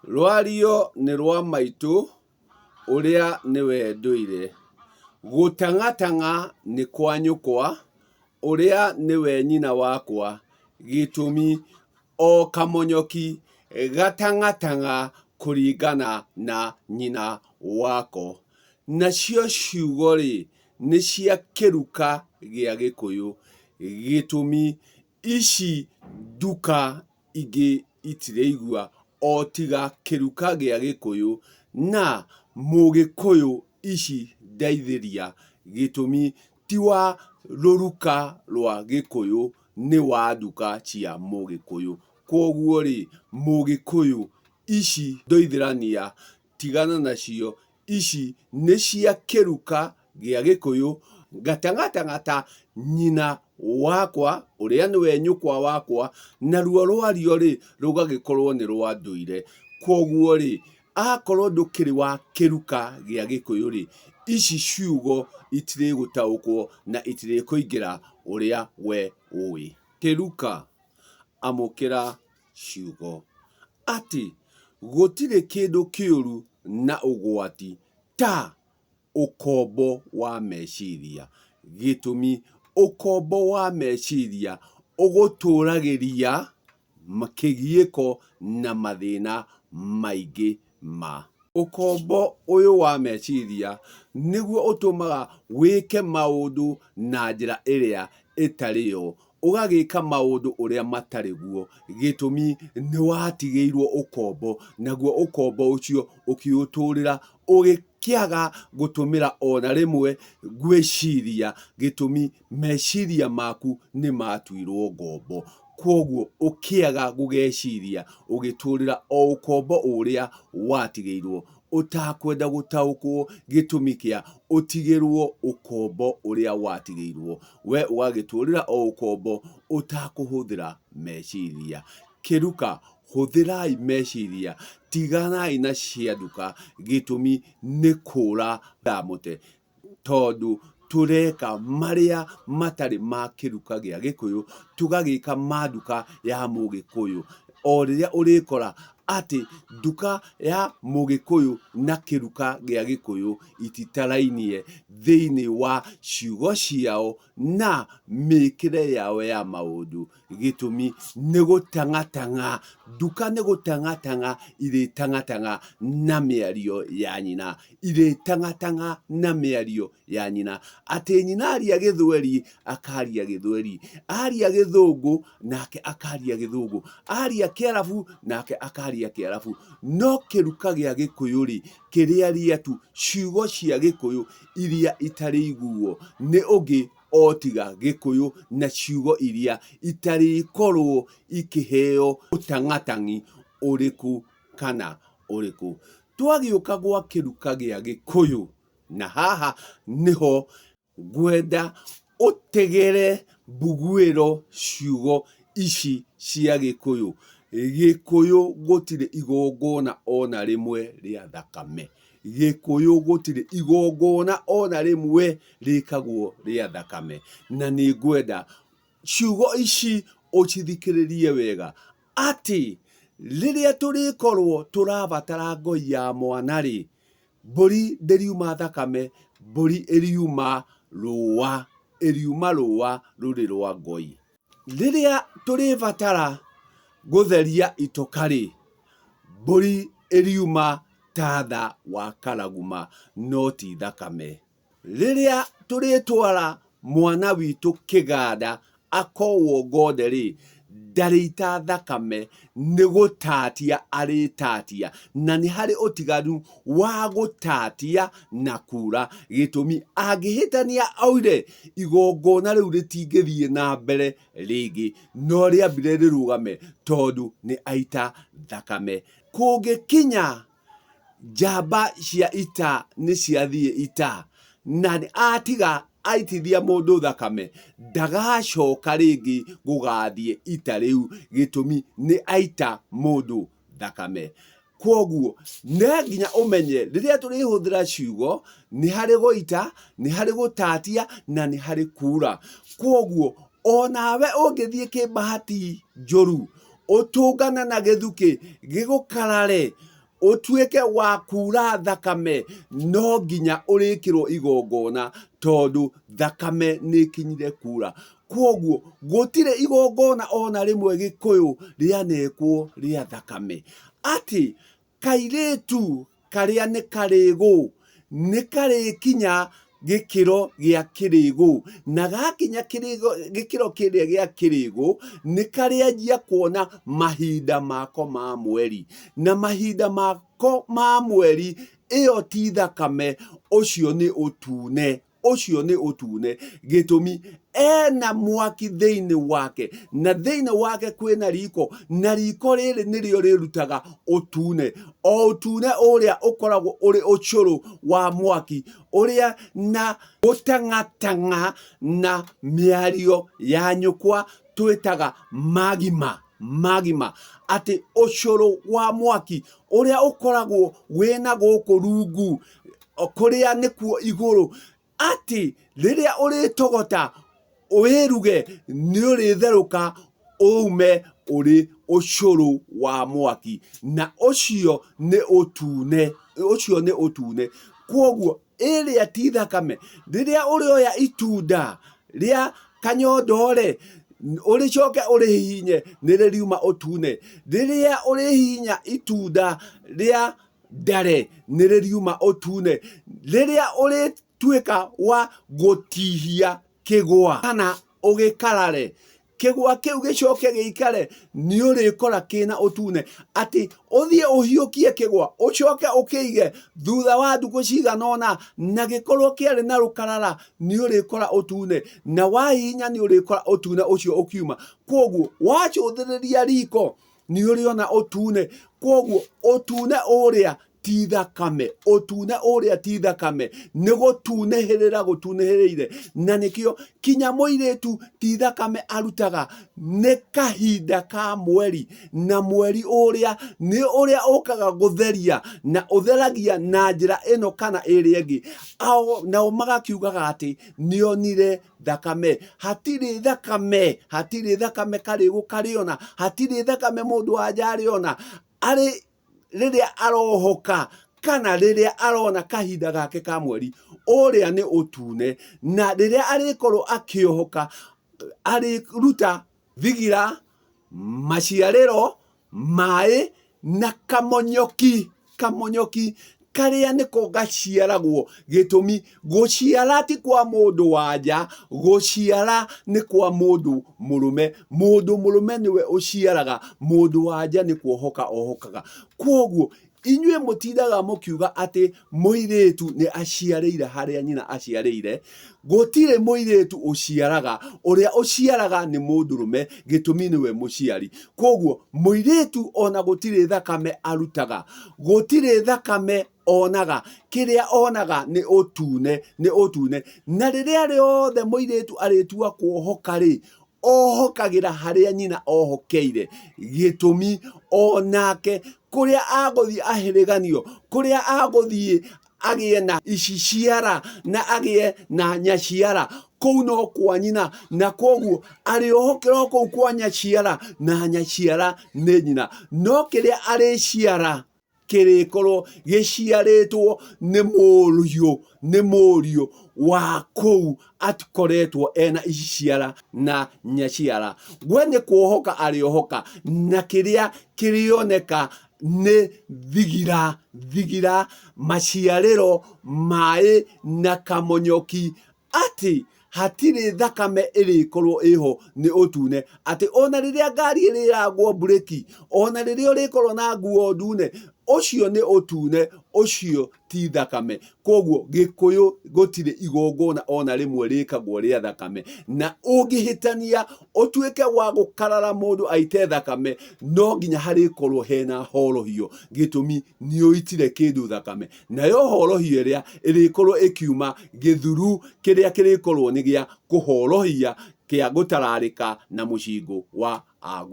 Rwario nĩ rwa maitũ ũrĩa nĩwe ndũire. Gũtang'atang'a nĩ kwa nyũkwa ũrĩa nĩwe nyina wakwa. Gĩtũmi o kamonyoki gatang'atang'a kũringana na nyina wako. Nacio ciugo-rĩ, nĩ cia kĩruka gĩa Gĩkũyũ. Gĩtũmi ici nduka ingĩ itirĩigua o tiga kĩruka gĩa Gĩkũyũ na Mũgĩkũyũ ici ndeithĩria gĩtũmi ti wa rũruka rwa Gĩkũyũ nĩ wa nduka cia Mũgĩkũyũ. Kwoguo rĩ, Mũgĩkũyũ ici ndoithĩrania tigana nacio Ici nĩ cia kĩruka gĩa Gĩkũyũ, ngatang'atang'ata nyina wakwa ũrĩa nĩwe nyũkwa wakwa, naruo rwario-rĩ, rũgagĩkorwo nĩ rwa ndũire. Kwoguo-rĩ, akorwo ndũkĩrĩ wa kĩruka gĩa Gĩkũyũ-rĩ, ici ciugo itirĩgũtaũkwo na itirĩkũingĩra ũrĩa we ũĩ. Kĩruka, amũkĩra ciugo. Atĩ gũtirĩ kĩndũ kĩũru na ũgwati ta ũkombo wa meciria. Gĩtũmi, ũkombo wa meciria ũgũtũragĩria kĩgiĩko na mathĩna maingĩ ma. Ũkombo ũyũ wa meciria nĩguo ũtũmaga wĩke maũndũ na njĩra ĩrĩa ĩtarĩ yo, ũgagĩka maũndũ ũrĩa matarĩ guo, gĩtũmi nĩ watigĩirwo ũkombo, naguo ũkombo ũcio ũkĩũtũrĩra ũgĩkĩaga gũtũmĩra ona rĩmwe gwĩciria, gĩtũmi meciria maku nĩ matuirwo ngombo. Kwoguo ũkĩaga gũgeciria ũgĩtũrĩra o ũkombo ũrĩa watigĩirwo, ũtakwenda gũtaũkwo gĩtũmi kĩa ũtigĩrwo ũkombo ũrĩa watigĩirwo, we ũgagĩtũrĩra o ũkombo ũtakũhũthĩra meciria. Kĩruka, hũthĩrai meciria, tiganai na cia nduka, gĩtũmi nĩ kũra mũte. Tondũ tũreka marĩa matarĩ ma kĩruka gĩa Gĩkũyũ, tũgagĩka ma nduka ya Mũgĩkũyũ. O rĩrĩa ũrĩkora atĩ nduka ya Mũgĩkũyũ na kĩruka gĩa Gĩkũyũ ititarainie thĩinĩ wa ciugo ciao na mĩkĩre yao ya maũndũ. Gĩtũmi nĩ gũtang'atang'a, nduka nĩ gũtang'atang'a irĩtang'atang'a na mĩario ya nyina, irĩtang'atang'a na mĩario ya nyina. Atĩ nyina aria gĩthweri, akaria gĩthweri, aria gĩthũngũ, nake akaria gĩthũngũ, aria kĩarabu, nake akaria kĩarabu. No kĩruka gĩa gĩkũyũ-rĩ, kĩrĩaria tu ciugo cia gĩkũyũ iria itarĩiguo nĩ ũngĩ o tiga Gĩkũyũ na ciugo iria itarĩkorwo ikĩheo ũtang'atang'i ũrĩkũ kana ũrĩkũ. Twagĩũka gwa kĩruka gĩa Gĩkũyũ, na haha nĩho ngwenda ũtegere mbuguĩro ciugo ici cia Gĩkũyũ. Gĩkũyũ gũtirĩ igongona ona rĩmwe rĩa thakame. Gĩkũyũ gũtirĩ igongona ona rĩmwe rĩkagwo rĩa thakame. Na nĩ ngwenda ciugo ici ũcithikĩrĩrie wega, atĩ rĩrĩa tũrĩkorwo tũrabatara ngoi ya mwana-rĩ, mbũri ndĩriuma thakame, mbũri ĩriuma rũa, ĩriuma rũa rũrĩ rwa ngoi. Rĩrĩa tũrĩbatara gũtheria itoka-rĩ, mbũri ĩriuma tatha wa karaguma no ti thakame. Rĩrĩa tũrĩtwara mwana witũ kĩganda akowo ngonde-rĩ, ndarĩita thakame, nĩ gũtatia arĩtatia. Na nĩ harĩ ũtiganu wa gũtatia na kura. Gĩtũmi, angĩhĩtania oire, igongona rĩu rĩtingĩthiĩ na mbere rĩngĩ, no rĩambire rĩrũgame tondũ nĩ aita thakame. Kũngĩkinya njamba cia ita nĩ ciathiĩ ita na atiga aitithia mũndũ thakame, ndagacoka rĩngĩ gũgathiĩ ita rĩu, gĩtũmi nĩ aita mũndũ thakame. Kwoguo no nginya ũmenye rĩrĩa tũrĩhũthĩra ciugo nĩ harĩ gũita, nĩ harĩ gũtatia na nĩ harĩ kura. Kwoguo onawe ũngĩthiĩ kĩmbahati njũru, ũtũngane na gĩthukĩ gĩgũkarare, Ũtuĩke wa kuura thakame, no nginya ũrĩkĩrwo igongona tondũ thakame nĩ ĩkinyire kuura. Kwoguo gũtirĩ igongona ona rĩmwe Gĩkũyũ rĩanekwo rĩa thakame. Atĩ kairĩtu karĩa nĩ karĩgũ nĩ karĩkinya gĩkĩro gĩa kĩrĩgũ, na gakinya gĩkĩro kĩrĩa gĩa kĩrĩgũ nĩ karĩanjia kuona mahinda mako ma mweri, na mahinda mako ma mweri ĩyo ti thakame, ũcio nĩ ũtune. Ũcio nĩ ũtune. Gĩtũmi, ena mwaki thĩinĩ wake, na thĩinĩ wake kwĩna riko, na riko rĩrĩ nĩrĩo rĩrutaga ũtune. O ũtune ũrĩa ũkoragwo ũrĩ ũcũrũ wa mwaki, ũrĩa na gũtang'atang'a na mĩario ya nyũkwa twĩtaga magima, magima. Atĩ ũcũrũ wa mwaki ũrĩa ũkoragwo wĩna gũkũ rungu, kũrĩa nĩkuo igũrũ, atĩ rĩrĩa ũrĩtogota wĩruge nĩ ũrĩtherũka ume ũrĩ ũcũrũ wa mwaki, na ũcio nĩ ũtune, ũcio nĩ ũtune. Kwoguo ĩrĩa ti thakame, rĩrĩa ũrĩoya itunda rĩa kanyondore ũrĩcoke ũrĩhihinye nĩ rĩriuma ũtune. Rĩrĩa ũrĩhihinya itunda rĩa ndare nĩ rĩriuma ũtune. Rĩrĩa ũrĩtuĩka wa gũtihia kĩgwa kana ũgĩkarare, kĩgwa kĩu gĩcoke gĩikare, nĩ ũrĩkora kĩna ũtune. Atĩ ũthiĩ ũhiũkie kĩgwa ũcoke ũkĩige thutha wa ndukũ cigana ũna na gĩkorwo kĩarĩ na rũkarara, nĩ ũrĩkora ũtune, na wahihinya nĩ ũrĩkora ũtune ũcio ũkiuma. Kwoguo wacũthĩrĩria riko nĩ ũrĩona ũtune. Kwoguo ũtune ũrĩa ti thakame, ũtune ũrĩa ti thakame, nĩ gũtunĩhĩrĩra gũtunĩhĩrĩire. Na nĩkĩo kinya mũirĩtu ti thakame arutaga, nĩ kahinda ka mweri, na mweri ũrĩa nĩ ũrĩa ũkaga gũtheria, na ũtheragia na njĩra ĩno kana ĩrĩa ĩngĩ. Ao nao magakiugaga atĩ nĩonire thakame. Hatirĩ thakame, hatirĩ thakame karĩgũ karĩona, hatirĩ thakame mũndũ wa nja arĩona, arĩ rĩrĩa arohoka kana rĩrĩa arona kahinda gake ka mweri, ũrĩa nĩ ũtune. Na rĩrĩa arĩkorwo akĩohoka, arĩruta thigira, maciarĩro, maĩ na kamonyoki, kamonyoki karĩa nĩko gaciaragwo. Gĩtũmi, gũciara ti kwa mũndũ wa nja, gũciara nĩ kwa mũndũ mũrũme. Mũndũ mũrũme nĩwe ũciaraga, mũndũ wa nja nĩ kuohoka ohokaga. Kwoguo inyuĩ mũtindaga mũkiuga atĩ mũirĩtu nĩ aciarĩire harĩa nyina aciarĩire. Gũtirĩ mũirĩtu ũciaraga, ũrĩa ũciaraga nĩ mũndũrũme, gĩtũmi nĩwe mũciari. Kwoguo mũirĩtu ona gũtirĩ thakame arutaga, gũtirĩ thakame onaga, kĩrĩa onaga nĩ ũtune, nĩ ũtune. Na rĩrĩa rĩothe mũirĩtu arĩtua kuohoka rĩ, ohokagĩra harĩa nyina ohokeire. Gĩtũmi onake kũrĩa agũthiĩ ahĩrĩganio, kũrĩa agũthiĩ agĩe na iciciara na agĩe na nyaciara, kũu no kwa nyina, na kwoguo arĩohokera o kũu kwa nyaciara, na nyaciara nĩ nyina. No kĩrĩa arĩciara kĩrĩkorwo gĩciarĩtwo nĩ mũriũ, nĩ mũriũ wa kũu akoretwo ena iciciara na nyaciara. We nĩ kuohoka arĩohoka, na kĩrĩa kĩrĩoneka nĩ thigira, thigira, maciarĩro, maĩ na kamonyoki, atĩ hatirĩ thakame ĩrĩkorwo ĩho nĩ ũtune. Atĩ ona rĩrĩa ngari ĩrĩrangwo mburĩki, ona rĩrĩa ũrĩkorwo na nguo ndune, ũcio nĩ ũtune, ũcio ti thakame. Kwoguo Gĩkũyũ gũtirĩ igongona ona rĩmwe rĩkagwo rĩa thakame. Na ũngĩhĩtania ũtuĩke wa gũkarara mũndũ aite thakame, no nginya harĩkorwo hena horohio. Gĩtũmi nĩ ũitire kĩndũ thakame. Nayo horohio ĩrĩa ĩrĩkorwo ĩkiuma gĩthuru kĩrĩa kĩrĩkorwo nĩ gĩa kũhorohia kĩa gũtararĩka na mũcingũ wa agũ.